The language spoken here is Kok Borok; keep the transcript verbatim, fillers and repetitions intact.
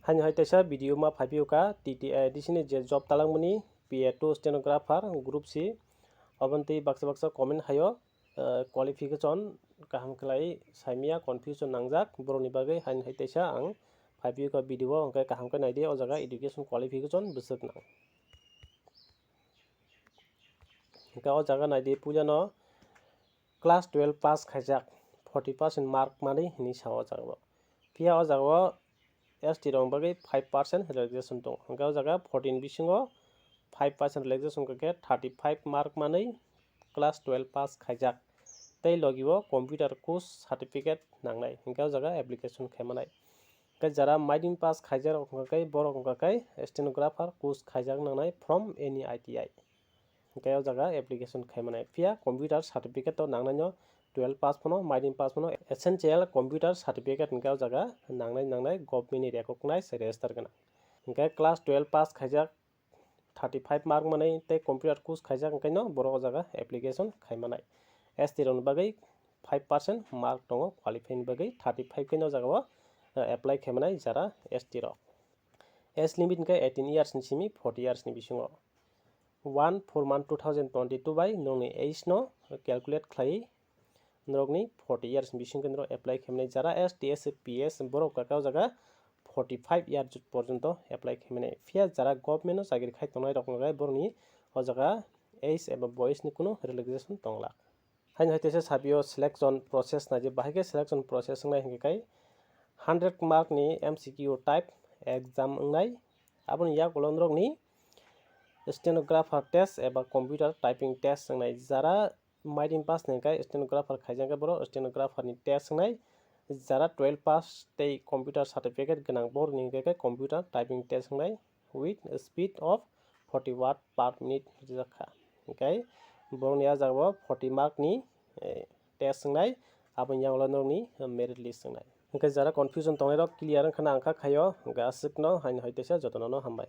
Haino hai teisa video ma phaiphio ka T T A D C ni je job talangmani P A two stenographer group C. Oboni tei baksa baksa comment haio, eh, qualification kaham khlai saimia, confusion nangjak borokni bagwi. Haino hai teisa ang phaiphio ka video o, hwnkhe kaham khe naidi, o jaga education qualification bwswk nang. Hwnkhe o jaga naidi, puilano class twelve pass khaijak, forty percent mark manwi hinwi sa o jaga o. Phiya o jaga o S T rok bagwi five percent relaxation tongo. Hwnkhe o jaga forty ni bisingo five percent relaxation khe thirty five mark manwi class twelve pass khaijak. Tei logi o computer course certificate nangnai, hwnkhe o jaga application khaimanai. Hwnkhe jara maidin pass khaijak rok hwnkha khe borok hwnkha khe stenographer course khaijak nangnai from any I T I. Hwnkhe o jaga application khaimanai. Phiya computer certificate to nangnaino twelve pass phano, maidin pass phano essential computer certificate hwnkhe o jaga nangnai, nangnai government ni recognize register gwnang. Hwnkhe class twelve pass khaijak, thirty five mark manwi tei computer course khaijak, hwnkhe no borok o jaga application khaimanai. S T rokni bagwi five percent mark tongo, qualify ni bagwi thirty five khe no jaga o, eh, apply khaimanai jara S T rok. Age limit hwnkhe eighteen years ni simi forty years ni bisingo. One four month two thousand twenty two bai nokni age no calculate khlai norokni forty years ni bisingo norok apply khaimani. Jara S T, S C, P S borok kaka o jaga forty five year porjonto apply khaimani. Phiya jara government o chakri khai tongnai rok hwnkhe borokni o jaga age eba boyes ni kunu relaxation tongla. Haino hai teisa sabio selection process nai je, bahai khe selection process wngnai hwnkhe kai hundred mark ni M C Q type exam wngnai. Aboni yagulo norokni stenographer test eba computer typing test wngnai. Jara maidin pass ni hwnkhe stenographer khaijak khe borok stenographer ni test wngnai. Jara twelve pass tei computer certificate gwnang borokni hwnkhe khe computer typing test wngnai with speed of forty word per minute rijak kha. Hwnkhe borokni a jagao forty mark ni, eh, test wngnai, aboni yagulo norokni merit list wngnai. Hwnkhe jara confusion tongnairok clear wngkhana ang kha khaio, hwnkhe aswkno haino hai teisa jotono no hambai.